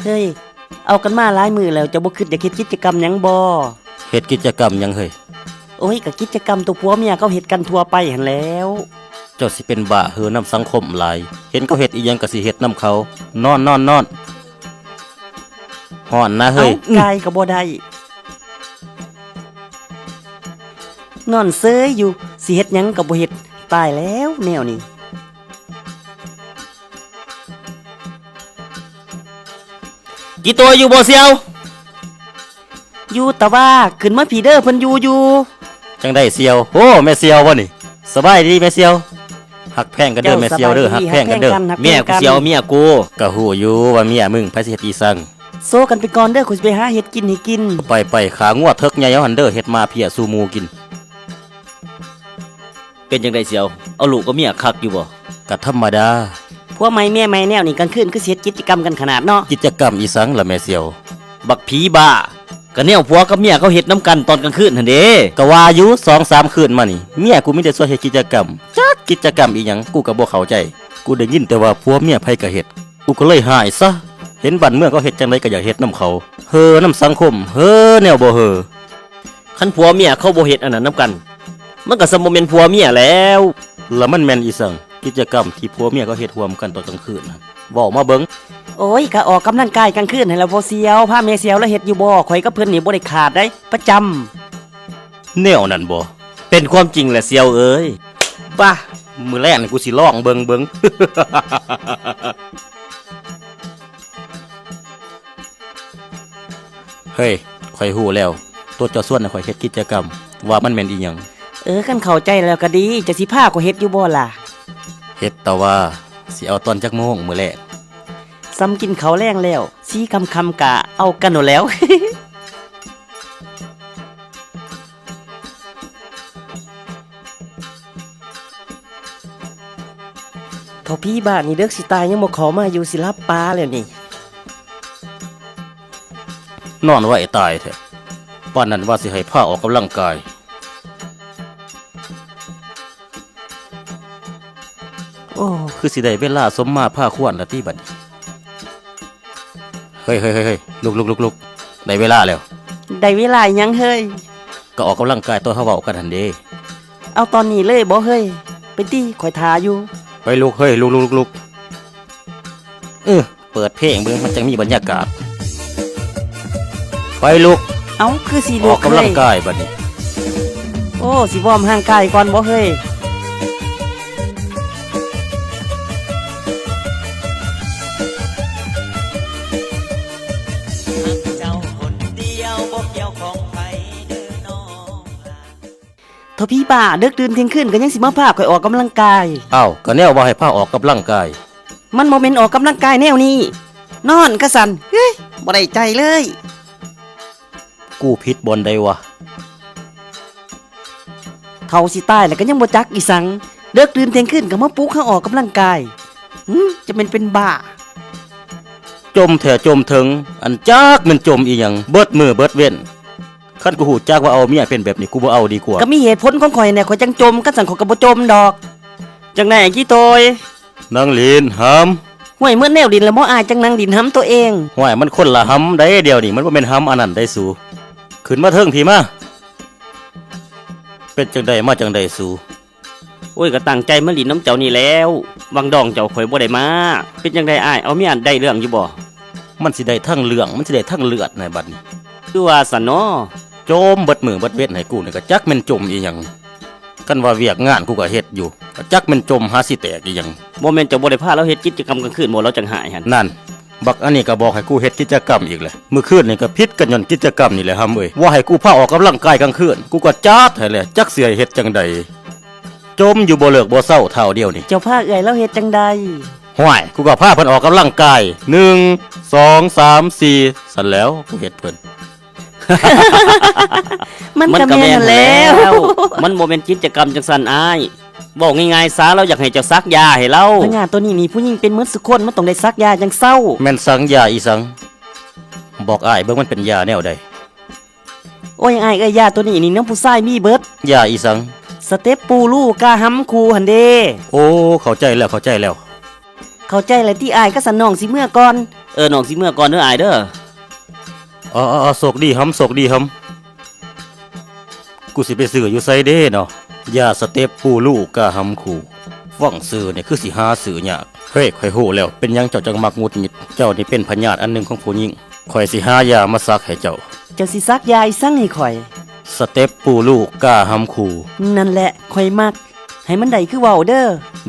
ເຮີ້ຍ ເອົາກັນມາຫຼາຍມື້ແລ້ວ ເຈົ້າບໍ່ຄິດຢາກເຮັດກິດຈະກຳຫຍັງບໍ່? ເຮັດກິດຈະກຳຫຍັງເຮີ້ຍ? ໂອ້ຍ ກະກິດຈະກຳຕົວຜົວເມຍເຂົາເຮັດກັນທົ່ວໄປຫັ້ນແຫຼ້ວ. ເຈົ້າຊິເປັນບ້າເຮີ້ນຳສັງຄົມຫຼາຍ, ເຫັນເຂົາເຮັດອີ່ຫຍັງກະຊິເຮັດນຳເຂົາ. ນອນ ນອນ ນອນ. ຮ້ອນນະເຮີ້ຍ. ເອົ້າ ອືມ ກາຍກະບໍ່ໄດ້. ນອນເຊີຍຢູ່ ຊິເຮັດຫຍັງກະບໍ່ເຮັດ. ຕາຍແລ້ວແນວນີ້. ຈີໂຕຍຢູ່ບໍ່ສ່ຽວ? ຢູ່ຕາວ່າ ຂຶ້ນມາພີ້ເດີ ເພິ່ນຢູ່ຢູ່. ຈັ່ງໃດສ່ຽວ? ໂອ້ ແມ່ສ່ຽວບໍ່ນີ້? ສະບາຍດີແມ່ສ່ຽວ. ຮັກແພງກັນເດີແມ່ສ່ຽວເດີ ຮັກແພງກັນເດີ. ເມຍກູຊິເອົາເມຍກູ. ກະຮູ້ຢູ່ວ່າເມຍມຶງ ໃຜຊິເຮັດອີ່ສັງ. ໂຊກັນໄປກ່ອນເດີ ຂ້ອຍຊິໄປຫາເຮັດກິນໃຫ້ກິນ. ໄປໆ ຂາງົວເຖິກໃຫຍ່ເຮົາຫັ້ນເດີ ເຮັດມາເພຍສູ່ໝູ່ກິນ. ເປັນຈັ່ງໃດສ່ຽວ ເອົາລູກກັບເມຍຄັກຢູ່ບໍ່? ກະທຳມະດາ. ຜົວໃໝ່ເມຍໃໝ່ແນວນີ້ ກາງຄືນຄືຊິເຮັດກິດຈະກຳກັນຂະໜາດເນາະ. ກິດຈະກຳອີ່ສັງລະແມ່ສ່ຽວ? ບັກຜີບ້າ ກະແນວຜົວກັບເມຍເຂົາເຮັດນຳກັນຕອນກາງຄືນຫັ້ນເດ. ກະວ່າຢູ່ ສອງສາມຄືນມານີ້ ເມຍກູມີແຕ່ຊວນເຮັດກິດຈະກຳ. ຈັກກິດຈະກຳອີ່ຫຍັງ ກູກະບໍ່ເຂົ້າໃຈ. ກູໄດ້ຍິນແຕ່ວ່າຜົວເມຍໃຜກະເຮັດ ກູກະເລີຍຮ້າຍຊະ. ເຫັນບ້ານເມືອງເຂົາເຮັດຈັ່ງໃດກະຢາກເຮັດນຳເຂົາ. ເຮີ້ນຳສັງຄົມ ເຮີ້ແນວບໍ່ເຮີ້. ຄັນຜົວເມຍເຂົາບໍ່ເຮັດອັນນັ້ນນຳກັນ ມັນກະສ່ຳບໍ່ແມ່ນຜົວເມຍແລ້ວ. ລະມັນແມ່ນອີ່ສັງ ກິດຈະກຳທີ່ຜົວເມຍເຂົາເຮັດຮ່ວມກັນຕອນກາງຄືນຫັ້ນ? ເວົ້າມາເບິ່ງ. ໂອ້ຍ ກະອອກກຳລັງກາຍກາງຄືນຫັ້ນແຫຼະພໍ່ສ່ຽວ. ພາແມ່ສ່ຽວລາວເຮັດຢູ່ບໍ່? ຂ້ອຍກັບເພິ່ນນີ້ບໍ່ໄດ້ຂາດໃດ໋ ປະຈຳ. ແນວນັ້ນບໍ່? ເປັນຄວາມຈິງແຫຼະສ່ຽວເອີຍ. ບາ ມື້ແລງນີ້ກູຊິລອງເບິ່ງເບິ່ງ. ເຮີ້ຍ ຂ້ອຍຮູ້ແລ້ວ ໂຕເຈົ້າຊວນໃຫ້ຂ້ອຍເຮັດກິດຈະກຳ ວ່າມັນແມ່ນອີ່ຫຍັງ? ເອີ ຄັນເຂົ້າໃຈແລ້ວກະດີ. ເຈົ້າຊິພາຂ້ອຍເຮັດຢູ່ບໍ່ລະ? ເຮັດ ແຕ່ວ່າຊິເອົາຕອນຈັກໂມງມື້ແລງ? ສ່ຳກິນເຂົ້າແລງແລ້ວ ສີ່ຄ່ຳໆ ກະເອົາກັນໂລດແລ້ວ. ເຖົ້າຜີບ້ານີ້ ເດິກຊິຕາຍຍັງບໍ່ເຂົ້າມາຢູ່ ຊິຫຼັບປາແລ້ວນີ້. ນອນໄວຕາຍແທ້ ປານນັ້ນວ່າຊິໃຫ້ພາອອກກຳລັງກາຍ. ໂອ້ ຄືຊິໄດ້ເວລາສົມມາພາຄວນລະຕິບັດນີ້. ເຮີ້ຍ ເຮີ້ຍ ເຮີ້ຍ ເຮີ້ຍ ລຸກ ລຸກ ລຸກ ລຸກ ໄດ້ເວລາແລ້ວ. ໄດ້ເວລາອີ່ຫຍັງເຮີ້ຍ? ກະອອກກຳລັງກາຍຕອນເຮົາເວົ້າກັນຫັ້ນເດ. ເອົາຕອນນີ້ເລີຍບໍເຮີ້ຍ? ໄປຕິ ຂ້ອຍຖ້າຢູ່. ໄປລຸກເຮີ້ຍ ລຸກ ລຸກ ລຸກ ລຸກ. ເອີ ເປີດເພງເບິ່ງ ມັນຈັ່ງມີບັນຍາກາດ. ໄປລຸກ. ເອົ້າ ຄືຊິລຸກ ອອກກຳລັງກາຍບັດນີ້. ໂອ້ ຊິວອມຮ່າງກາຍກ່ອນບໍເຮີ້ຍ? ເຖົ້າຜີບ້າ ເດິກຕື່ນທ່ຽງຄືນກະຍັງຊິມາພາຂ້ອຍອອກກຳລັງກາຍ. ອ້າວ ກະແນວວ່າໃຫ້ພາອອກກຳລັງກາຍ. ມັນບໍ່ແມ່ນອອກກຳລັງກາຍແນວນີ້. ນອນກະຊັ້ນ. ເຮີ້ຍ ບໍ່ໄດ້ໃຈເລີຍ. ກູຜິດບ່ອນໃດວະ? ເຖົ້າຊິຕາຍແລ້ວກະຍັງບໍ່ຈັກອີ່ສັງ. ເດິກຕື່ນທ່ຽງຄືນກະມາປຸກເຮົາອອກກຳລັງກາຍ. ຫື ຈະແມ່ນເປັນບ້າ. ຈົ່ມແທ້ຈົ່ມເຖິງ ອັນຈັກແມ່ນຈົ່ມອີ່ຫຍັງ ເບິດມື້ເບິດເວັນ. ຄັນກູຮູ້ຈັກວ່າເອົາເມຍເປັນແບບນີ້ ກູບໍ່ເອົາດີກວ່າ. ກະມີເຫດຜົນຂອງຂ້ອຍແນ່ ຂ້ອຍຈັ່ງຈົ່ມ ຄັນຊັ້ນຂ້ອຍກະບໍ່ຈົ່ມດອກ. ຈັ່ງໃດ ຈີໂຕຍ? ນັ່ງຫຼິ້ນຫຳ. ຫ້ວຍ ໝົດແນວຫຼິ້ນແລ້ວບໍອ້າຍ ຈັ່ງນັ່ງຫຼິ້ນຫຳໂຕເອງ. ຫ້ວຍ ມັນຄົນລະຫຳໃດ໋ ດຽວນີ້ມັນບໍ່ແມ່ນຫຳອັນນັ້ນໃດ໋ສູ. ຂຶ້ນມາເທິງພີ້ມາ. ເປັນຈັ່ງໃດ ມາຈັ່ງໃດສູ? ໂອ້ຍ ກະຕັ້ງໃຈມາຫຼິ້ນນຳເຈົ້ານີ້ແລ້ວ. ວັງດອງເຈົ້າຂ້ອຍບໍ່ໄດ້ມາ. ເປັນຈັ່ງໃດອ້າຍ ເອົາເມຍໄດ້ເລື່ອງຢູ່ບໍ່? ມັນຊິໄດ້ທັງເລື່ອງ ມັນຊິໄດ້ທັງເລືອດໃນບັດນີ້. ຄືວ່າຊັ້ນເນາະ. ຈົ່ມເບິດມື້ເບິດເວັນໃຫ້ກູນີ້ກະຈັກແມ່ນຈົ່ມອີ່ຫຍັງ. ຄັນວ່າວຽກງານກູກະເຮັດຢູ່ ກະຈັກແມ່ນຈົ່ມຫາຊິແຕກອີ່ຫຍັງ. ບໍ່ແມ່ນເຈົ້າບໍ່ໄດ້ພາລາວເຮັດກິດຈະກຳກາງຄືນບໍ່ ລາວຈັ່ງຮ້າຍຫັ້ນ? ນັ້ນ ບັກອັນນີ້ກະບອກໃຫ້ກູເຮັດກິດຈະກຳອີກແຫຼະ. ມື້ຄືນນີ້ກະຜິດກັນຍ້ອນກິດຈະກຳນີ້ແຫຼະຫຳເອີຍ. ວ່າໃຫ້ກູພາອອກກຳລັງກາຍກາງຄືນ ກູກະຈັດໃຫ້ແຫຼະ ຈັກຊິໃຫ້ເຮັດຈັ່ງໃດ. ຈົ່ມຢູ່ບໍ່ເລີກບໍ່ເຊົາທ້າວດຽວນີ້. ເຈົ້າພາເອື້ອຍລາວເຮັດຈັ່ງໃດ? ຫ້ວຍ ກູກະພາເພິ່ນອອກກຳລັງກາຍ ໜຶ່ງ ສອງ ສາມ ສີ່ ຊັ້ນແຫຼ້ວ ກູເຮັດເພິ່ນ. ມັນກະແມ່ນຫັ້ນແຫຼ້ວ. ມັນບໍ່ແມ່ນກິດຈະກຳຈັ່ງຊັ້ນອ້າຍ. ເວົ້າງ່າຍໆຊະ ລາວຢາກໃຫ້ເຈົ້າສັກຢາໃຫ້ລາວ. ພະຍາດໂຕນີ້ນີ້ ຜູ້ຍິງເປັນໝົດສູ່ຄົນ ມັນຕ້ອງໄດ້ສັກຢາຈັ່ງເຊົາ. ແມ່ນສັກຢາອີ່ສັງ? ບອກອ້າຍເບິ່ງ ມັນເປັນຢາແນວໃດ? ໂອ້ຍ ອ້າຍເອີຍ ຢາໂຕນີ້ນີ້ ນຳຜູ້ຊາຍມີເບິດ. ຢາອີ່ສັງ? ສະເຕັບປູລູກາຫຳຄູຫັ້ນເດ. ໂອ້ ເຂົ້າໃຈແລ້ວ ເຂົ້າໃຈແລ້ວ. ເຂົ້າໃຈແລ້ວຕິອ້າຍ. ກະຊັ້ນນ້ອງຊິເມືອກ່ອນ. ເອີ ນ້ອງຊິເມືອກ່ອນເດີອ້າຍເດີ. ອໍໆໆ ໂຊກດີຮຳ ໂຊກດີຮຳ. ກູຊິໄປຊື້ຢູ່ໃສເດເນາະ ຢາສະເຕັບປູລູກາຮຳຄູ. ຟັງຊື່ນີ້ຄືຊິຫາຊື້ຍາກ. ເຮີ້ຍ ຂ້ອຍຮູ້ແລ້ວ ເປັນຫຍັງເຈົ້າຈັ່ງມັກຫງຸດຫງິດ. ເຈົ້ານີ້ເປັນພະຍາດອັນໜຶ່ງຂອງຜູ້ຍິງ. ຂ້ອຍຊິຫາຢາມາສັກໃຫ້ເຈົ້າ. ເຈົ້າຊິສັກຢາອີ່ສັງໃຫ້ຂ້ອຍ? ສະເຕັບປູລູກາຮຳຄູ. ນັ້ນແຫຼະ ຂ້ອຍມັກ. ໃຫ້ມັນໄດ້ຄືເວົ້າເດີ.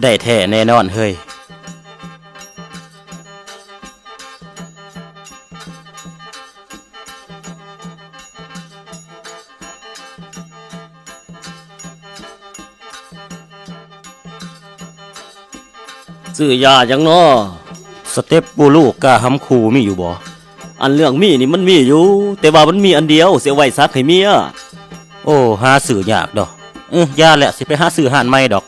ໄດ້ແທ້ແນ່ນອນເຮີ້ຍ. ຊື້ຢາຫຍັງນໍ? ສະເຕັບປູລູກາຮຳຄູມີຢູ່ບໍ? ອັນເລື່ອງມີນີ້ມັນມີຢູ່ ແຕ່ວ່າມັນມີອັນດຽວ ຊິເອົາໄວ້ສັກໃຫ້ເມຍ. ໂອ້ ຫາຊື້ຍາກເນາະ. ເອີ ຢ່າແຫຼະ ຊິໄປຫາຊື້ຮ້ານໃໝ່ດອກ.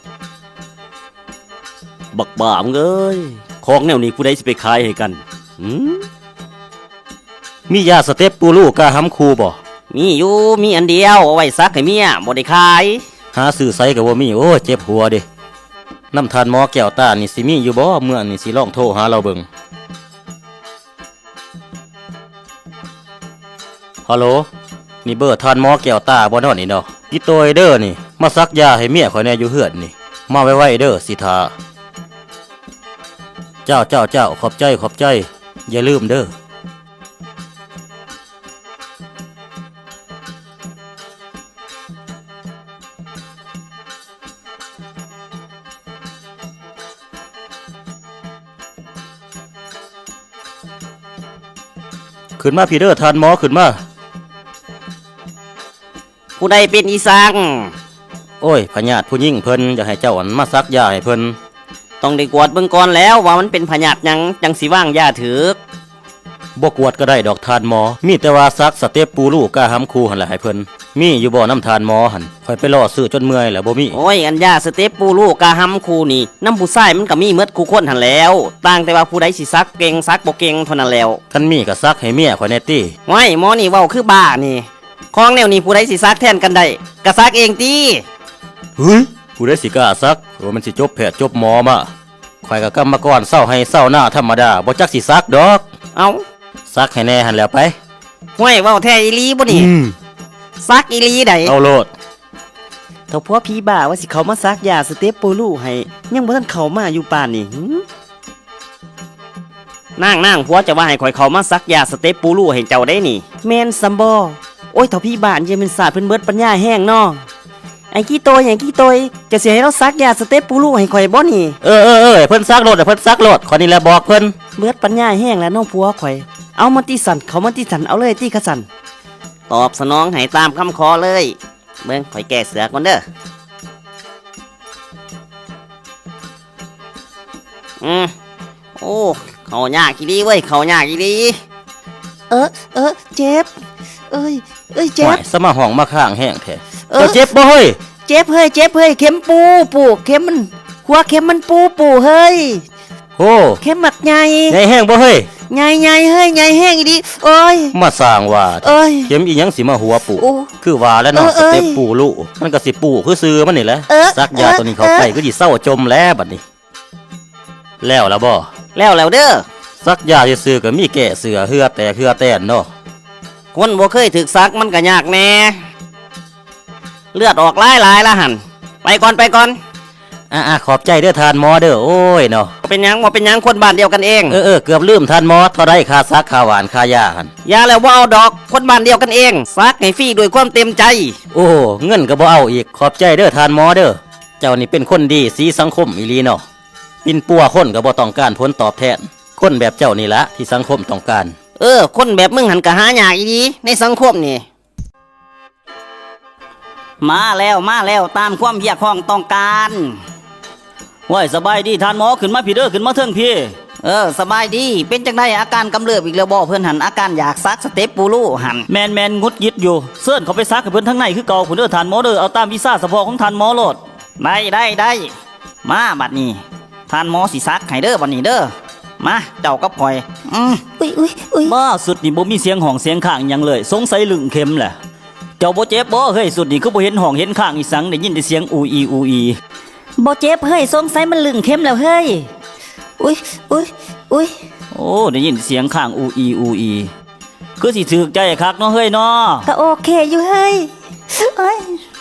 ບັກບ້າເອີຍ ຂອງແນວນີ້ຜູ້ໃດຊິໄປຂາຍໃຫ້ກັນ? ຫື? ມີຢາສະເຕັບປູລູກາຮຳຄູບໍ່? ມີຢູ່ ມີອັນດຽວ ເອົາໄວ້ສັກໃຫ້ເມຍ ບໍ່ໄດ້ຂາຍ. ຫາຊື້ໃສກໍບໍ່ມີ. ໂອ້ຍ ເຈັບຫົວເດ. ນຳທ່ານໝໍແກ້ວຕານີ້ຊິມີຢູ່ບໍ່? ເມືອນີ້ຊິລອງໂທຫາລາວເບິ່ງ. ຮັລໂຫຼ ນີ້ເບີທ່ານໝໍແກ້ວຕາບໍ່ນໍນີ້ເນາະ? ອີ່ໂຕຍເດີນີ້ ມາສັກຢາໃຫ້ເມຍຂ້ອຍແດ່ຢູ່ເຮືອນນີ້. ມາໄວໆເດີ ຊິຖ້າ. ເຈົ້າ ເຈົ້າ ເຈົ້າ ຂອບໃຈ ຂອບໃຈ. ຢ່າລືມເດີ. ຂຶ້ນມາພີ້ເດີທ່ານໝໍ ຂຶ້ນມາ. ຜູ້ໃດເປັນອີ່ສັງ? ໂອ້ຍ ພະຍາດຜູ້ຍິງເພິ່ນ ຢາກໃຫ້ເຈົ້າ ອັນ ມາສັກຢາໃຫ້ເພິ່ນ. ຕ້ອງໄດ້ກວດເບິ່ງກ່ອນແລ້ວວ່າມັນເປັນພະຍາດຫຍັງ ຈັ່ງຊິວາງຢາຖືກ. ບໍ່ກວດກໍໄດ້ດອກທ່ານໝໍ ມີແຕ່ວ່າສັກສະເຕັບປູລູກາຮຳຄູຫັ້ນແຫຼະໃຫ້ເພິ່ນ. ມີຢູ່ບໍ່ນຳທ່ານໝໍຫັ້ນ? ຂ້ອຍໄປເລາະຊື້ຈົນເມື່ອຍແລ້ວ ບໍ່ມີ. ໂອ້ຍ ອັນຢາສະເຕັບປູລູກາຮຳຄູນີ້ ນຳຜູ້ຊາຍມັນກໍມີໝົດຄູ່ຄົນຫັ້ນແລ້ວ ຕ່າງແຕ່ວ່າຜູ້ໃດຊິສັກເກັ່ງສັກບໍ່ເກັ່ງເທົ່ານັ້ນແລ້ວ. ຄັນມີກໍສັກໃຫ້ເມຍຂ້ອຍແດ່ຕິ. ໂອ້ຍ ໝໍນີ້ເວົ້າຄືບ້ານີ້. ຂອງແນວນີ້ຜູ້ໃດຊິສັກແທນກັນໄດ້? ກະສັກເອງຕິ. ຫຶຍ ຜູ້ໃດຊິກ້າສັກ? ວ່າມັນຊິຈົບແພດຈົບໝໍມາ. ຂ້ອຍກະກຳມະກອນຊາວໄຮ່ຊາວນາທຳມະດາ ບໍ່ຈັກຊິສັກດອກ. ເອົ້າ ສັກໃຫ້ແດ່ຫັ້ນແຫຼ້ວໄປ. ຫ້ວຍ ເວົ້າແທ້ອີ່ຫຼີບໍ່ນີ້? ອືມ ສັກອີ່ຫຼີໃດ໋. ເອົາໂລດ. ເຖົ້າຜົວຜີບ້າວ່າຊິເຂົ້າມາສັກຢາສະເຕັບປູລູໃຫ້ ຍັງບໍ່ທັນເຂົ້າມາຢູ່ປານນີ້. ນາງ ນາງ ຜົວເຈົ້າວ່າໃຫ້ຂ້ອຍເຂົ້າມາສັກຢາສະເຕັບປູລູໃຫ້ເຈົ້າເດ້ນີ້. ແມ່ນສ່ຳບໍ? ໂອ້ຍ ເຖົ້າຜີບ້າ ຢ່າແມ່ນຊາດເພິ່ນເບິດປັນຍາແຮງເນາະ. ໄອ້ກີໂຕຍ ໄອ້ກີໂຕຍ ເຈົ້າຊິໃຫ້ລາວສັກຢາສະເຕັບປູລູໃຫ້ຂ້ອຍບໍ່ນີ້? ເອີ ເອີ ເອີ ໃຫ້ເພິ່ນສັກໂລດ ໃຫ້ເພິ່ນສັກໂລດ ຂ້ອຍນີ້ແຫຼະບອກເພິ່ນ. ເບິດປັນຍາແຮງແລ້ວເນາະຜົວຂ້ອຍ. ເອົາມາຕິສັນ ເຂົ້າມາຕິສັນ ເອົາເລີຍຕິຂະສັນ. ຕອບສະໜອງໃຫ້ຕາມຄຳຂໍເລີຍ. ເບິ່ງ ຂ້ອຍແກ້ເສື້ອກ່ອນເດີ. ອືມ ໂອ້ ເຂົ້າຍາກອີ່ຫຼີເວີຍ ເຂົ້າຍາກອີ່ຫຼີ. ເອີ ເອີ ເຈັບ ເອີຍ ເອີຍ ເຈັບ. ໂອ້ຍ ສະມາຮ້ອງມາຄ້າງແຮງແທ້. ເອີ ເຈົ້າເຈັບບໍ່ເຮີ້ຍ? ເຈັບເຮີ້ຍ ເຈັບເຮີ້ຍ ເຂັມປູ ປູ ເຂັມມັນ ຫົວເຂັມມັນປູ ປູເຮີ້ຍ. ໂອ້ ເຂັມບັກໃຫຍ່. ໃຫຍ່ແຮງບໍ່ເຮີ້ຍ? ໃຫຍ່ ໃຫຍ່ເຮີ້ຍ ໃຫຍ່ແຮງອີ່ຫຼີ. ໂອ້ຍ ມາສ້າງວ່າ. ໂອ້ຍ ເຂັມອີ່ຫຍັງຊິມາຫົວປູ? ໂອ້ ຄືວ່າແຫຼະເນາະ. ເອີ ສະເຕັບປູລູ ມັນກໍຊິປູຄືຊື່ມັນນີ້ແຫຼະ. ເອີ ສັກຢາໂຕນີ້ເຂົ້າໄປ ເອີ ຄືຊິເຊົາຈົມແຫຼະບັດນີ້. ແລ້ວລະບໍ່? ແລ້ວແລ້ວເດີ. ສັກຢາຊື່ໆ ກໍມີແກ້ເສື້ອ ເຫື່ອແຕກເຫື່ອແຕນເນາະ. ຄົນບໍ່ເຄີຍຖືກສັກມັນກໍຍາກແດ່ ເລືອດອອກຫຼາຍໆລະຫັ້ນ. ໄປກ່ອນ ໄປກ່ອນ. ອາໆ ຂອບໃຈເດີທ່ານໝໍເດີ. ໂອ້ຍເນາະ ບໍ່ເປັນຫຍັງ ບໍ່ເປັນຫຍັງ ຄົນບ້ານດຽວກັນເອງ. ເອີໆ ເກືອບລືມທ່ານໝໍ ເທົ່າໃດຄ່າສັກ ຄ່າຫວ່ານ ຄ່າຢາຫັ້ນ? ຢາແລ້ວບໍ່ເອົາດອກ ຄົນບ້ານດຽວກັນເອງ ສັກໃຫ້ຟຣີດ້ວຍຄວາມເຕັມໃຈ. ໂອ້ ເງິນກໍບໍ່ເອົາອີກ. ຂອບໃຈເດີທ່ານໝໍເດີ. ເຈົ້ານີ້ເປັນຄົນດີສີສັງຄົມອີ່ຫຼີເນາະ. ປິ່ນປົວຄົນກໍບໍ່ຕ້ອງການຜົນຕອບແທນ. ຄົນແບບເຈົ້ານີ້ລະທີ່ສັງຄົມຕ້ອງການ. ເອີ ຄົນແບບມຶງຫັ້ນກໍຫາຍາກອີ່ຫຼີໃນສັງຄົມນີ້. ມາແລ້ວ ມາແລ້ວ ຕາມຄວາມຮຽກຮ້ອງຕ້ອງການ. ໂອ້ຍ ສະບາຍດີທ່ານໝໍ ຂຶ້ນມາພີ້ເດີ ຂຶ້ນມາເທິງພີ້. ເອີ ສະບາຍດີ. ເປັນຈັ່ງໃດ ອາການກຳເລີບອີກແລ້ວບໍ່ ເພິ່ນຫັ້ນ ອາການຢາກສັກສະເຕັບປູລູຫັ້ນ? ແມ່ນໆ ຫງຸດຫງິດຢູ່. ເຊີນເຂົ້າໄປສັກໃຫ້ເພິ່ນທາງໃນຄືເກົ່າພຸ້ນເດີທ່ານໝໍເດີ ເອົາຕາມວິຊາສະເພາະຂອງທ່ານໝໍໂລດ. ໄດ້ ໄດ້ ໄດ້. ມາບັດນີ້ ທ່ານໝໍຊິສັກໃຫ້ເດີບັດນີ້ເດີ. ມາ ເຈົ້າກັບຂ້ອຍ. ອືມ ອຸ້ຍ ອຸ້ຍ ອຸ້ຍ. ບ້າ ຊຸດນີ້ບໍ່ມີສຽງຮ້ອງສຽງຄ້າງຫຍັງເລີຍ ສົງໄສລຶ້ງເຂັມແຫຼະ. ເຈົ້າບໍ່ເຈັບບໍ່ເຮີ້ຍ? ຊຸດນີ້ຄືບໍ່ເຫັນຮ້ອງເຫັນຄ້າງອີ່ສັງ ໄດ້ຍິນແຕ່ສຽງອູອີ ອູອີ. ບໍ່ເຈັບເຮີ້ຍ ສົງໄສມັນລຶ້ງເຂັມແລ້ວເຮີ້ຍ. ອຸ້ຍ ອຸ້ຍ ອຸ້ຍ. ໂອ້ ໄດ້ຍິນສຽງຄ້າງອູອີອູອີ ຄືຊິຖືກໃຈຄັກເນາະເຮີ້ຍເນາະ. ກໍໂອເຄຢູ່ເຮີ້ຍ. ໂອ້ຍ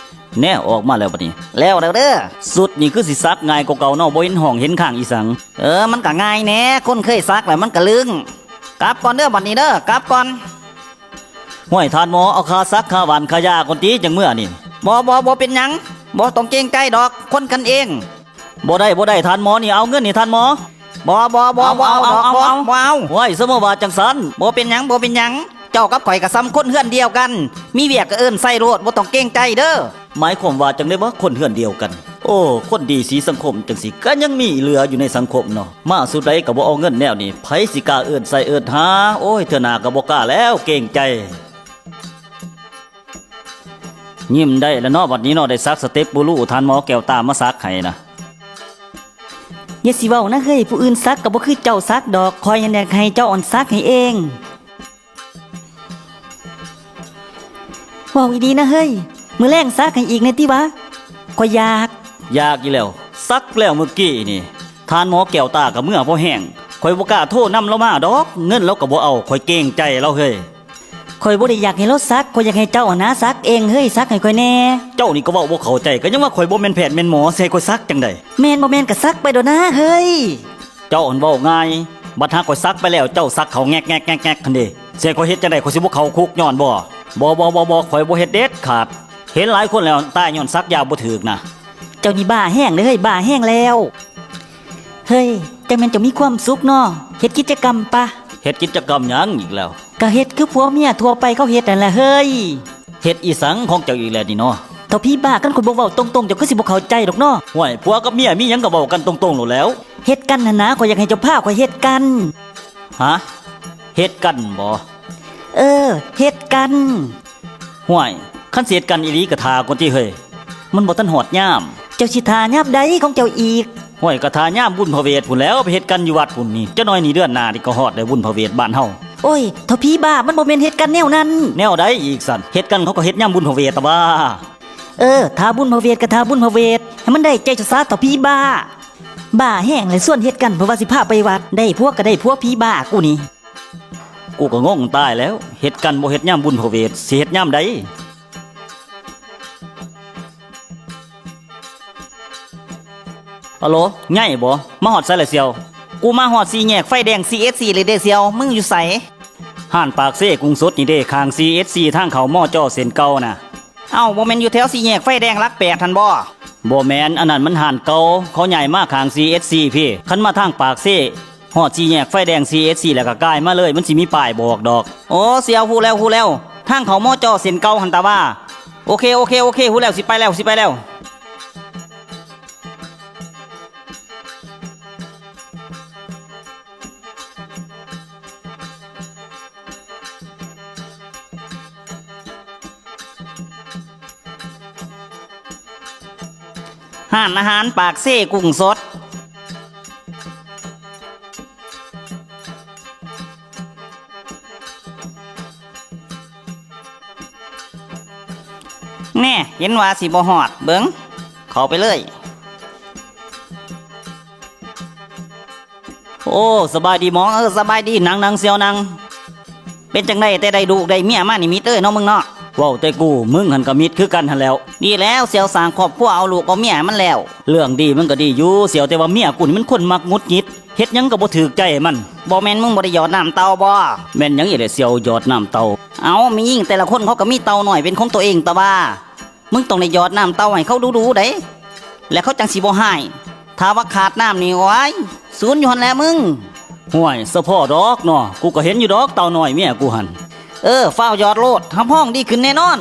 ແນ່ ອອກມາແລ້ວບັດນີ້. ແລ້ວແລ້ວເດີ. ຊຸດນີ້ຄືຊິສັກງ່າຍກວ່າເກົ່າເນາະ, ບໍ່ເຫັນຮ້ອງເຫັນຄ້າງອີ່ສັງ. ເອີ ມັນກໍງ່າຍແດ່, ຄົນເຄີຍສັກແລ້ວມັນກໍລຶ້ງ. ກັບກ່ອນເດີບັດນີ້ເດີ, ກັບກ່ອນ. ຫ້ວຍ ທ່ານໝໍ ເອົາຄ່າສັກຄ່າຫວ່ານຄ່າຢາກ່ອນຕິ ຈັ່ງເມືອນີ້. ບໍ່ ບໍ່ ບໍ່ເປັນຫຍັງ, ບໍ່ຕ້ອງເກງໃຈດອກ, ຄົນກັນເອງ. ບໍ່ໄດ້ ບໍ່ໄດ້ ທ່ານໝໍນີ້, ເອົາເງິນໃຫ້ທ່ານໝໍ. ບໍ່ ບໍ່ ບໍ່ ບໍ່ເອົາດອກ, ບໍ່ ບໍ່ເອົາ. ໂອ້ຍ ສະມາວ່າຈັ່ງຊັ້ນ. ບໍ່ເປັນຫຍັງ ບໍ່ເປັນຫຍັງ, ເຈົ້າກັບຂ້ອຍກໍສ່ຳຄົນເຮືອນດຽວກັນ, ມີວຽກກໍເອີ້ນໃສ່ໂລດ, ບໍ່ຕ້ອງເກງໃຈເດີ. ໝາຍຄວາມວ່າຈັ່ງໃດວະ ຄົນເຮືອນດຽວກັນ? ໂອ້ ຄົນດີສີສັງຄົມຈັ່ງຊີ້ກໍຍັງມີເຫຼືອຢູ່ໃນສັງຄົມເນາະ, ມາສຸດໃດກໍບໍ່ເອົາເງິນແນວນີ້, ໃຜຊິກ້າເອີ້ນໃສ່ເອີ້ນຫາ? ໂອ້ຍ ເທື່ອໜ້າກໍບໍ່ກ້າແລ້ວ, ເກງໃຈ. ຍິ້ມໄດ້ແລ້ວເນາະ ບັດນີ້ເນາະ, ໄດ້ສັກສະເຕັບບູລູ ທ່ານໝໍແກ້ວຕາມາສັກໃຫ້ນະ. ຢ່າຊິເວົ້ານະເຮີ້ຍ, ຜູ້ອື່ນສັກກໍບໍ່ຄືເຈົ້າສັກດອກ, ຂ້ອຍຫັ້ນຢາກໃຫ້ເຈົ້າອັນສັກໃຫ້ເອງ. ເວົ້າອີ່ຫຼີນະເຮີ້ຍ, ມື້ແລງສັກໃຫ້ອີກແດ່ຕິວະ, ຂ້ອຍຢາກ. ຢາກອີກແລ້ວ, ສັກແລ້ວມື້ກີ້ນີ້ ທ່ານໝໍແກ້ວຕາກໍເມືອພໍແຮງ, ຂ້ອຍບໍ່ກ້າໂທນຳລາວມາດອກ, ເງິນລາວກໍບໍ່ເອົາ, ຂ້ອຍເກງໃຈລາວເຮີ້ຍ. ຂ້ອຍບໍ່ໄດ້ຢາກໃຫ້ລາວສັກ, ຂ້ອຍຢາກໃຫ້ເຈົ້າຫັ້ນນາສັກເອງເຮີ້ຍ, ສັກໃຫ້ຂ້ອຍແດ່. ເຈົ້ານີ້ກໍເວົ້າບໍ່ເຂົ້າໃຈ, ກໍຍັງວ່າຂ້ອຍບໍ່ແມ່ນແພດແມ່ນໝໍ, ຊິໃຫ້ຂ້ອຍສັກຈັ່ງໃດ? ແມ່ນບໍ່ແມ່ນກໍສັກໄປໂລດນາເຮີ້ຍ. ເຈົ້າຫັ້ນເວົ້າງ່າຍ, ບັດຫາຂ້ອຍສັກໄປແລ້ວ ເຈົ້າສັກເຂົ້າແງກໆໆໆຫັ້ນເດ, ຊິໃຫ້ຂ້ອຍເຮັດຈັ່ງໃດ? ຂ້ອຍຊິບໍ່ເຂົ້າຄຸກຍ້ອນບໍ່? ບໍ່ ບໍ່ ບໍ່ ບໍ່, ຂ້ອຍບໍ່ເຮັດເດັດຂາດ. ເຫັນຫຼາຍຄົນແລ້ວຕາຍຍ້ອນສັກຢາບໍ່ຖືກນະ. ເຈົ້ານີ້ບ້າແຮງເດ້ເຮີ້ຍ, ບ້າແຮງແລ້ວ. ເຮີ້ຍ ຈັ່ງແມ່ນເຈົ້າມີຄວາມສຸກເນາະ, ເຮັດກິດຈະກຳປະ. ເຮັດກິດຈະກຳຫຍັງອີກແລ້ວ? ກະເຮັດຄືຜົວເມຍທົ່ວໄປເຂົາເຮັດນັ້ນແຫຼະເຮີ້ຍ. ເຮັດອີ່ສັງຂອງເຈົ້າອີກແລ້ວນີ້ເນາະ? ເຖົ້າຜີບ້າ, ຄັນຂ້ອຍບໍ່ເວົ້າຕົງໆ ເຈົ້າຄືຊິບໍ່ເຂົ້າໃຈດອກເນາະ. ຫ້ວຍ ຜົວກັບເມຍມີຫຍັງກໍເວົ້າກັນຕົງໆໂລດແລ້ວ. ເຮັດກັນຫັ້ນນາ, ຂ້ອຍຢາກໃຫ້ເຈົ້າພາຂ້ອຍເຮັດກັນ. ຫະ? ເຮັດກັນບໍ? ເອີ ເຮັດກັນ. ຫ້ວຍ ຄັນຊິເຮັດກັນອີ່ຫຼີກໍຖ້າກ່ອນຕິເຮີ້ຍ, ມັນບໍ່ທັນຮອດຍາມ. ເຈົ້າຊິຖ້າຍາມໃດຂອງເຈົ້າອີກ? ຫ້ວຍ ກໍຖ້າຍາມບຸນພະເວດພຸ້ນແຫຼ້ວ, ໄປເຮັດກັນຢູ່ວັດພຸ້ນນີ້. ຈັກໜ້ອຍນີ້ເດືອນໜ້ານີ້ກໍຮອດແລ້ວບຸນພະເວດບ້ານເຮົາ. ໂອ້ຍ ເຖົ້າຜີບ້າ, ມັນບໍ່ແມ່ນເຮັດກັນແນວນັ້ນ. ແນວໃດອີກຊັ້ນ? ເຮັດກັນເຂົາກໍເຮັດຍາມບຸນພະເວດຕະຫວາ. ເອີ ຖ້າບຸນພະເວດກໍຖ້າບຸນພະເວດ, ໃຫ້ມັນໄດ້ໃຈຊະຊາເຖົ້າຜີບ້າ. ບ້າແຮງແຫຼະ, ຊວນເຮັດກັນເພາະວ່າຊິພາໄປວັດ, ໄດ້ຜົວກໍໄດ້ຜົວຜີບ້າກູນີ້. ກູກໍງົງຕາຍແລ້ວ, ເຮັດກັນບໍ່ເຮັດຍາມບຸນພະເວດ, ຊິເຮັດຍາມໃດ? ອາໂຫຼ ໃຫຍ່ບໍ? ມາຮອດໃສລະສ່ຽວ? ກູມາຮອດສີ່ແຍກໄຟແດງ ຊີເອັດຊີ ແລ້ວເດ້ສ່ຽວ, ມຶງຢູ່ໃສ? ຮ້ານປາກເຊກຸງສົດນີ້ເດ້, ຂ້າງ ຊີເອັດຊີ ທາງເຂົ້າ ມຈ ເສັ້ນເກົ່ານະ. ເອົ້າ ບໍ່ແມ່ນຢູ່ແຖວສີ່ແຍກໄຟແດງຫຼັກແປດຫັ້ນບໍ? ບໍ່ແມ່ນ, ອັນນັ້ນມັນຮ້ານເກົ່າ, ເຂົາຍ້າຍມາຂ້າງ ຊີເອັດຊີ ພີ້. ຄັນມາທາງປາກເຊ ຮອດສີ່ແຍກໄຟແດງ ຊີເອັດຊີ ແລ້ວກໍກາຍມາເລີຍ, ມັນຊິມີປ້າຍບອກດອກ. ໂອ້ ສ່ຽວ ຮູ້ແລ້ວ ຮູ້ແລ້ວ, ທາງເຂົ້າ ມຈ ເສັ້ນເກົ່າຫັ້ນຕາຫວາ. ໂອເຄ ໂອເຄ ໂອເຄ, ຮູ້ແລ້ວ, ຊິໄປແລ້ວ ຊິໄປແລ້ວ. ຮ້ານອາຫານປາກເຊກຸງສົດ. ແນ່ ເຫັນວ່າຊິບໍ່ຮອດ, ເບິ່ງ ເຂົ້າໄປເລີຍ. ໂອ້ ສະບາຍດີໝໍ. ເອີ ສະບາຍດີ, ນັ່ງ ນັ່ງສ່ຽວ ນັ່ງ. ເປັນຈັ່ງໃດແຕ່ໄດ້ລູກໄດ້ເມຍມານີ້ ມິດເອີຍ ເນາະ ມຶງເນາະ? ເວົ້າແຕ່ກູ, ມຶງຫັ້ນກໍມິດຄືກັນຫັ້ນແຫຼ້ວ. ດີແລ້ວ ສ່ຽວສ້າງຄອບຄົວ ເອົາລູກເອົາເມຍໃຫ້ມັນແລ້ວ. ເລື່ອງດີມັນກໍດີຢູ່ສ່ຽວ, ແຕ່ວ່າເມຍກູນີ້ມັນຄົນມັກຫງຸດຫງິດ, ເຮັດຫຍັງກໍບໍ່ຖືກໃຈມັນ. ບໍ່ແມ່ນມຶງບໍ່ໄດ້ຢອດນ້ຳເຕົ່າບໍ? ແມ່ນຫຍັງອີກແຫຼະສ່ຽວ ຢອດນ້ຳເຕົ່າ? ເອົ້າ ແມ່ຍິງແຕ່ລະຄົນເຂົາກໍມີເຕົ່ານ້ອຍເປັນຂອງຕົວເອງ ແຕ່ວ່າ ມຶງຕ້ອງໄດ້ຢອດນ້ຳເຕົ່າໃຫ້ເຂົາດູໆໃດ, ແລ້ວເຂົາຈັ່ງຊິບໍ່ຮ້າຍ. ຖ້າວ່າຂາດນ້ຳນີ້ ໂອ້ຍ ສູນຢູ່ຫັ້ນແຫຼະມຶງ. ຫ້ວຍ ສະເພາະດອກເນາະ, ກູກໍເຫັນຢູ່ດອກເຕົ່ານ້ອຍເມຍກູຫັ້ນ. ເອີ ຟ້າວຢອດໂລດ, ຮັບຮອງດີຂຶ້ນແນ່ນອນ.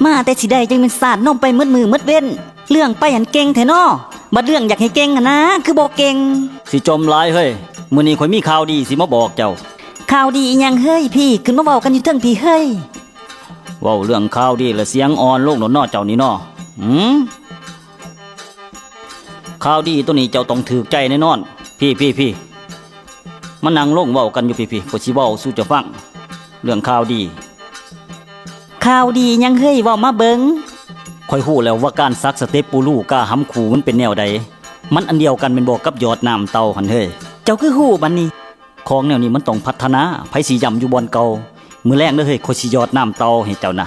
ມາແຕ່ຊິໄດ້ ຈັ່ງແມ່ນສາດນົມໄປໝົດມື້ໝົດເວັນ. ເລື່ອງໄປຫັ້ນເກັ່ງແທ້ເນາະ, ບັດເລື່ອງຢາກໃຫ້ເກັ່ງຫັ້ນນາ ຄືບໍ່ເກັ່ງ. ຊິຈົ່ມຫຼາຍເຮີ້ຍ, ມື້ນີ້ຂ້ອຍມີຂ່າວດີຊິມາບອກເຈົ້າ. ຂ່າວດີອີ່ຫຍັງເຮີ້ຍ? ພີ້ ຂຶ້ນມາເວົ້າກັນຢູ່ເທິງພີ້ເຮີ້ຍ. ເວົ້າເລື່ອງຂ່າວດີລະສຽງອ່ອນລົງໂລດເນາະເຈົ້ານີ້ເນາະ. ຫືມ? ຂ່າວດີໂຕນີ້ເຈົ້າຕ້ອງຖືກໃຈແນ່ນອນ. ພີ້ ພີ້ ພີ້ ມານັ່ງລົງເວົ້າກັນຢູ່ພີ້ ພີ້ ຂ້ອຍຊິເວົ້າສູ່ເຈົ້າຟັງ ເລື່ອງຂ່າວດີ. ຂ່າວດີຫຍັງເຮີ້ຍ? ເວົ້າມາເບິ່ງ. ຂ້ອຍຮູ້ແລ້ວວ່າການສັກສະເຕັບປູລູກາຫຳຄູມັນເປັນແນວໃດ. ມັນອັນດຽວກັນແມ່ນບໍ່ກັບຢອດນ້ຳເຕົາຫັ້ນເຮີ້ຍ? ເຈົ້າຄືຮູ້ບັດນີ້? ຂອງແນວນີ້ມັນຕ້ອງພັດທະນາ, ໃຜຊິຢ້ຳຢູ່ບ່ອນເກົ່າ. ມື້ແລງເດີເຮີ້ຍ, ຂ້ອຍຊິຢອດນ້ຳເຕົາໃຫ້ເຈົ້ານະ.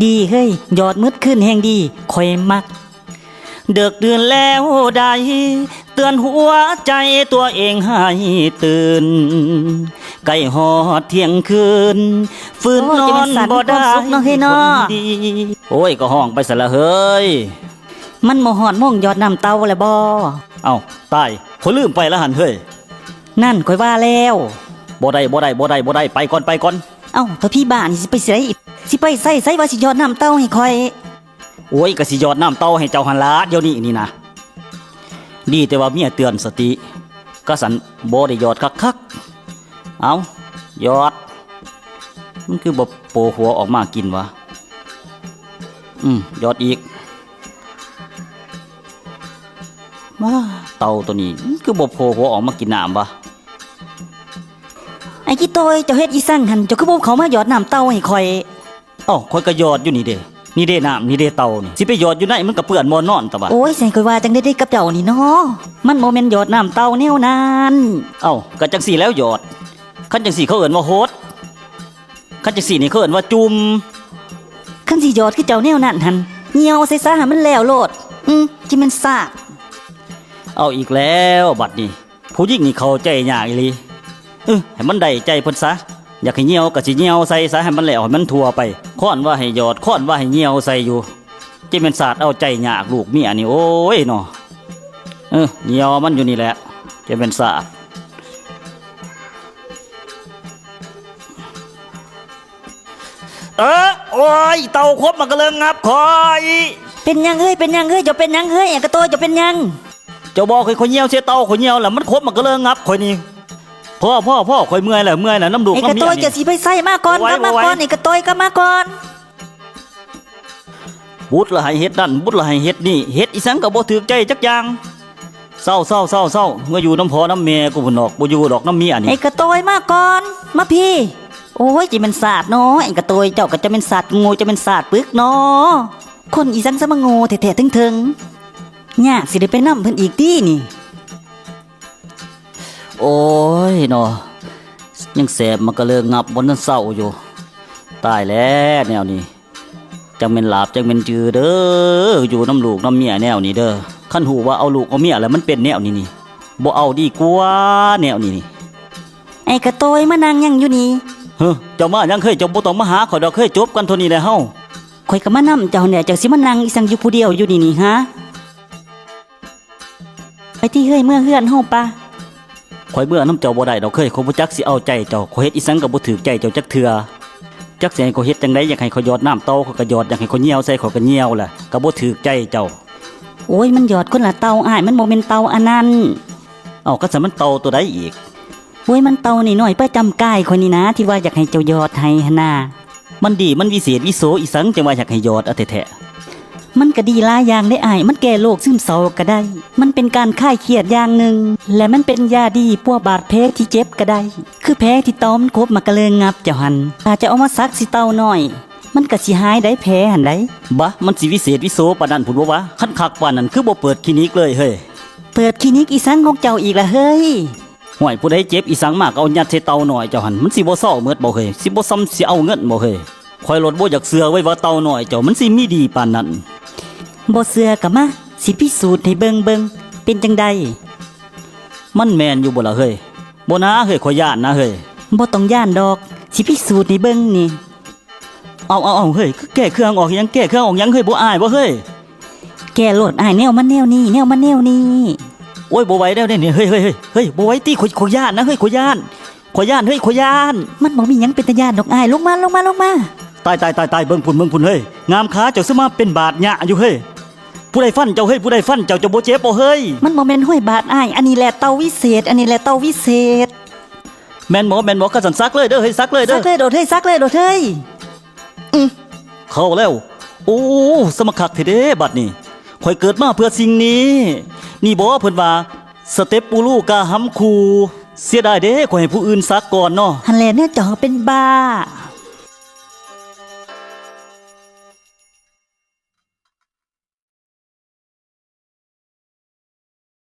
ດີເຮີ້ຍ, ຢອດໝົດຄືນແຮ່ງດີ, ຂ້ອຍມັກ. ເດິກຕື່ນແລ້ວໃດ ເຕືອນຫົວໃຈຕົວເອງໃຫ້ຕື່ນ ໃກ້ຮອດທ່ຽງຄືນ ຟື້ນນອນບໍ່ໄດ້ ໂອ້ຍ ຈະແມ່ນສັດມີຄວາມສຸກເນາະເຮີ້ຍເນາະ ຄົນດີ. ໂອ້ຍ ກໍຮ້ອງໄປຊັ້ນລະເຮີ້ຍ. ມັນບໍ່ຮອດໂມງຢອດນ້ຳເຕົາແລ້ວບໍ? ເອົ້າ ຕາຍ ຂ້ອຍລືມໄປລະຫັ້ນເຮີ້ຍ. ນັ້ນ ຂ້ອຍວ່າແລ້ວ. ບໍ່ໄດ້ ບໍ່ໄດ້ ບໍ່ໄດ້ ບໍ່ໄດ້ ໄປກ່ອນ ໄປກ່ອນ. ເອົ້າ ເຖົ້າຜີບ້ານີ້ ຊິໄປໃສ? ຊິໄປໃສ? ໃສວ່າຊິຢອດນ້ຳເຕົາໃຫ້ຂ້ອຍ? ໂອ້ຍ ກະຊິຢອດນ້ຳເຕົາໃຫ້ເຈົ້າຫັ້ນລະ ດຽວນີ້ນີ້ນະ. ດີແຕ່ວ່າເມຍເຕືອນສະຕິ ກະສັນບໍ່ໄດ້ຢອດຄັກໆ. ເອົ້າ ຢອດ. ມັນຄືບໍ່ໂປຫົວອອກມາກິນວະ? ອືມ ຢອດອີກ. ວ້າ ເຕົາໂຕນີ້ ມັນຄືບໍ່ໂຜຫົວອອກມາກິນນ້ຳວະ? ໄອ້ຂີ້ໂຕຍ ເຈົ້າເຮັດອີ່ສັງຫັ້ນ? ເຈົ້າຄືບໍ່ເຂົ້າມາຢອດນ້ຳເຕົາໃຫ້ຂ້ອຍ? ເອົ້າ ຂ້ອຍກໍຢອດຢູ່ນີ້ເດ້. ນີ້ເດ້ນ້ຳ ນີ້ເດ້ເຕົານີ້. ຊິໄປຢອດຢູ່ໃນ ມັນກໍເປື້ອນບ່ອນນອນຕະບະ. ໂອ້ຍ ໃສ່ຂ້ອຍວ່າຈັ່ງໃດເດ້ກັບເຈົ້ານີ້ເນາະ. ມັນບໍ່ແມ່ນຢອດນ້ຳເຕົາແນວນັ້ນ. ເອົ້າ ກໍຈັ່ງຊີ້ແລ້ວຢອດ. ຄັນຈັ່ງຊີ້ເຂົາເອີ້ນວ່າຫົດ. ຄັນຈັ່ງຊີ້ນີ້ເຂົາເອີ້ນວ່າຈຸ່ມ. ຄັນຊິຢອດຄືເຈົ້າແນວນັ້ນຫັ້ນ ຍ່ຽວໃສ່ສາໃຫ້ມັນແລ້ວໂລດ. ອື ຊິແມ່ນສາດ. ເອົາອີກແລ້ວບັດນີ້. ຜູ້ຍິງນີ້ເຂົ້າໃຈຍາກອີ່ຫຼີ. ເອີ ໃຫ້ມັນໄດ້ໃຈເພິ່ນຊະ. ຢາກໃຫ້ຍ່ຽວກໍຊິຍ່ຽວໃສ່ຊະ ໃຫ້ມັນແລ້ວ ໃຫ້ມັນທົ່ວໄປ. ຄ້ອນວ່າໃຫ້ຢອດ ຄ້ອນວ່າໃຫ້ຍ່ຽວໃສ່ຢູ່. ເຈແມ່ນສາດເອົາໃຈຍາກລູກເມຍນີ້ ໂອ້ຍເນາະ. ເອີ ຍ່ຽວມັນຢູ່ນີ້ແຫຼະ ເຈແມ່ນສາດ. ເອີ ໂອ້ຍ ເຕົາຄົບມັນກະເລີງງັບຂ້ອຍ. ເປັນຫຍັງເອີຍ ເປັນຫຍັງເອີຍ ເຈົ້າເປັນຫຍັງເອີຍ ໄອ້ກະໂຕຍ ເຈົ້າເປັນຫຍັງ? ເຈົ້າບອກໃຫ້ຂ້ອຍຍ່ຽວໃສ່ເຕົາ ຂ້ອຍຍ່ຽວແລ້ວ ມັນຄົບມັນກະເລີງງັບຂ້ອຍນີ້. ພໍ ພໍ ພໍ ຂ້ອຍເມື່ອຍແລ້ວ ເມື່ອຍແລ້ວ ນຳລູກນຳເມຍນີ້. ໄອ້ກະໂຕຍ ເຈົ້າຊິໄປໃສ? ມາກ່ອນ ມາກ່ອນ ໄອ້ກະໂຕຍ ກັບມາກ່ອນ. ບຸດລະໃຫ້ເຮັດນັ້ນ ບຸດລະໃຫ້ເຮັດນີ້ ເຮັດອີ່ສັງກໍບໍ່ຖືກໃຈຈັກຢ່າງ. ເຊົາ ເຊົາ ເຊົາ ເຊົາ ເມືອຢູ່ນຳພໍ່ນຳແມ່ກູພຸ້ນດອກ ບໍ່ຢູ່ດອກນຳເມຍນີ້. ໄອ້ກະໂຕຍ ມາກ່ອນ ມາພີ້. ໂອ້ຍ ເຈແມ່ນສາດເນາະ ໄອ້ກະໂຕຍ ເຈົ້າກໍຈະແມ່ນສາດໂງ່ ຈະແມ່ນສາດປຶກເນາະ. ຄົນອີ່ສັງຊະມາໂງ່ແທ້ໆເຖິງໆ. ຍາກຊິໄດ້ໄປນຳເພິ່ນອີກຕິນີ້. ໂອ້ຍເນາະ ຍັງແສບມັນກະເລີງງັບບໍ່ທັນເຊົາຢູ່. ຕາຍແລ້ວແນວນີ້. ຈັ່ງແມ່ນຫຼາບ ຈັ່ງແມ່ນຈື່ເດີ ຢູ່ນຳລູກນຳເມຍແນວນີ້ເດີ. ຄັນຮູ້ວ່າເອົາລູກເອົາເມຍແລ້ວມັນເປັນແນວນີ້ນີ້ ບໍ່ເອົາດີກວ່າແນວນີ້ນີ້. ໄອ້ກະໂຕຍ ມານັ່ງຫຍັງຢູ່ນີ້? ເຮີ ເຈົ້າມາຫຍັງເຮີຍ? ເຈົ້າບໍ່ຕ້ອງມາຫາຂ້ອຍດອກເຮີຍ ຈົບກັນເທົ່ານີ້ແຫຼະເຮົາ. ຂ້ອຍກໍມານຳເຈົ້າແຫຼະ ເຈົ້າຊິມານັ່ງອີ່ສັງຢູ່ຜູ້ດຽວຢູ່ນີ້ນີ້ຫາ? ໄປຕິເຮີຍ ເມືອເຮືອນເຮົາປະ. ຂ້ອຍເມືອນຳເຈົ້າບໍ່ໄດ້ດອກເຮີຍ ຂ້ອຍບໍ່ຈັກຊິເອົາໃຈເຈົ້າ ຂ້ອຍເຮັດອີ່ສັງກໍບໍ່ຖືກໃຈເຈົ້າຈັກເທື່ອ. ຈັກຊິໃຫ້ຂ້ອຍເຮັດຈັ່ງໃດ ຢາກໃຫ້ຂ້ອຍຢອດນ້ຳເຕົາ ຂ້ອຍກໍຢອດ ຢາກໃຫ້ຂ້ອຍຍ່ຽວໃສ່ ຂ້ອຍກໍຍ່ຽວແຫຼະ ກໍບໍ່ຖືກໃຈເຈົ້າ. ໂອ້ຍ ມັນຢອດຄົນລະເຕົາອ້າຍ ມັນບໍ່ແມ່ນເຕົາອັນນັ້ນ. ເອົ້າ ຄັນຊັ້ນມັນເຕົາໂຕໃດອີກ? ໂອ້ຍ ມັນເຕົານ້ອຍໆປະຈຳກາຍຂ້ອຍນີ້ນາ ທີ່ວ່າຢາກໃຫ້ເຈົ້າຢອດໃຫ້ຫັ້ນນາ. ມັນດີ ມັນວິເສດວິໂສອີ່ສັງ ຈັ່ງວ່າຢາກໃຫ້ຢອດເອົາແທ້ໆ. ມັນກະດີຫຼາຍຢ່າງເດ້ອ້າຍ ມັນແກ້ໂລກຊຶມເສົ້າກະໄດ້ ມັນເປັນການຄາຍຄຽດຢ່າງໜຶ່ງ ແລະ ມັນເປັນຢາດີປົວບາດແຜທີ່ເຈັບກະໄດ້ ຄືແຜທີ່ເຕົາມັນຄົບມັນກະເລີງງັບເຈົ້າຫັ້ນ ຖ້າເຈົ້າເອົາມາສັກໃສ່ເຕົານ້ອຍ ມັນກະຊິຫາຍໄດ໋ແຜຫັ້ນໃດ໋. ບະ ມັນຊິວິເສດວິໂສປານນັ້ນພຸ້ນບໍ່ວະ? ຄັນຄັກປານນັ້ນຄືບໍ່ເປີດຄລີນິກເລີຍເຮີຍ? ເປີດຄລີນິກອີ່ສັງຂອງເຈົ້າອີກລະເຮີຍ? ຫ້ວຍ ຜູ້ໃດເຈັບອີ່ສັງມາກໍເອົາຍັດໃສ່ເຕົານ້ອຍເຈົ້າຫັ້ນ ມັນຊິບໍ່ເຊົາໝົດບໍ່ເຮີຍ? ຊິບໍ່ສ່ຳຊິເອົາເງິນບໍ່ເຮີຍ? ຂ້ອຍໂລດບໍ່ຢາກເຊື່ອເວີຍວ່າເຕົານ້ອຍເຈົ້າມັນຊິມີດີປານນັ້ນ. ບໍ່ເຊື່ອກໍມາ ຊິພິສູດໃຫ້ເບິ່ງເບິ່ງ ເປັນຈັ່ງໃດ? ມັນແມ່ນຢູ່ບໍ່ລະເຮີຍ? ບໍ່ນາເຮີຍ ຂ້ອຍຢ້ານນະເຮີຍ. ບໍ່ຕ້ອງຢ້ານດອກ ຊິພິສູດໃຫ້ເບິ່ງນີ້. ເອົາ ເອົາ ເອົາ ເຮີຍ ແກ້ເຄື່ອງອອກຫຍັງ? ແກ້ເຄື່ອງອອກຫຍັງເຮີຍ? ບໍ່ອາຍບໍ່ເຮີຍ? ແກ້ໂລດອ້າຍ ແນວມັນແນວນີ້ ແນວມັນແນວນີ້. ໂອ້ຍ ບໍ່ໄຫວແລ້ວເດ້ນີ້ ເຮີຍ ເຮີຍ ເຮີຍ ເຮີຍ ບໍ່ໄຫວຕິ ຂ້ອຍ ຂ້ອຍຢ້ານນະເຮີຍ ຂ້ອຍຢ້ານ ຂ້ອຍຢ້ານເຮີຍ ຂ້ອຍຢ້ານ. ມັນບໍ່ມີຫຍັງເປັນຕາຢ້ານດອກອ້າຍ ລົງມາ ລົງມາ ລົງມາ. ຕາຍ ຕາຍ ຕາຍ ຕາຍ ເບິ່ງພຸ້ນ ເບິ່ງພຸ້ນເຮີຍ ງາມຂາເຈົ້າ ຄືມາເປັນບາດຍະຢູ່ເຮີຍ. ຜູ້ໃດຟັນເຈົ້າເຮີຍ? ຜູ້ໃດຟັນເຈົ້າ? ເຈົ້າບໍ່ເຈັບບໍ່ເຮີຍ? ມັນບໍ່ແມ່ນຮອຍບາດອ້າຍ ອັນນີ້ແຫຼະເຕົາວິເສດ ອັນນີ້ແຫຼະເຕົາວິເສດ. ແມ່ນບໍ່ ແມ່ນບໍ່? ຄັນຊັ້ນສັກເລີຍເດີເຮີຍ ສັກເລີຍເດີ ສັກເລີຍໂດດເຮີຍ ສັກເລີຍໂດດເຮີຍ. ອື ເຂົ້າແລ້ວ. ໂອ້ ສະມາຄັກແທ້ເດ້ບັດນີ້ ຂ້ອຍເກີດມາເພື່ອສິ່ງນີ້. ນີ້ບໍ່ເພິ່ນວ່າ ສະເຕັບປູລູກາຫຳຄູ. ເສຍດາຍເດ້ ຂ້ອຍໃຫ້ຜູ້ອື່ນສັກກ່ອນເນາະ. ຫັ້ນແຫຼະ ແນວເຈົ້າເປັນບ້າ.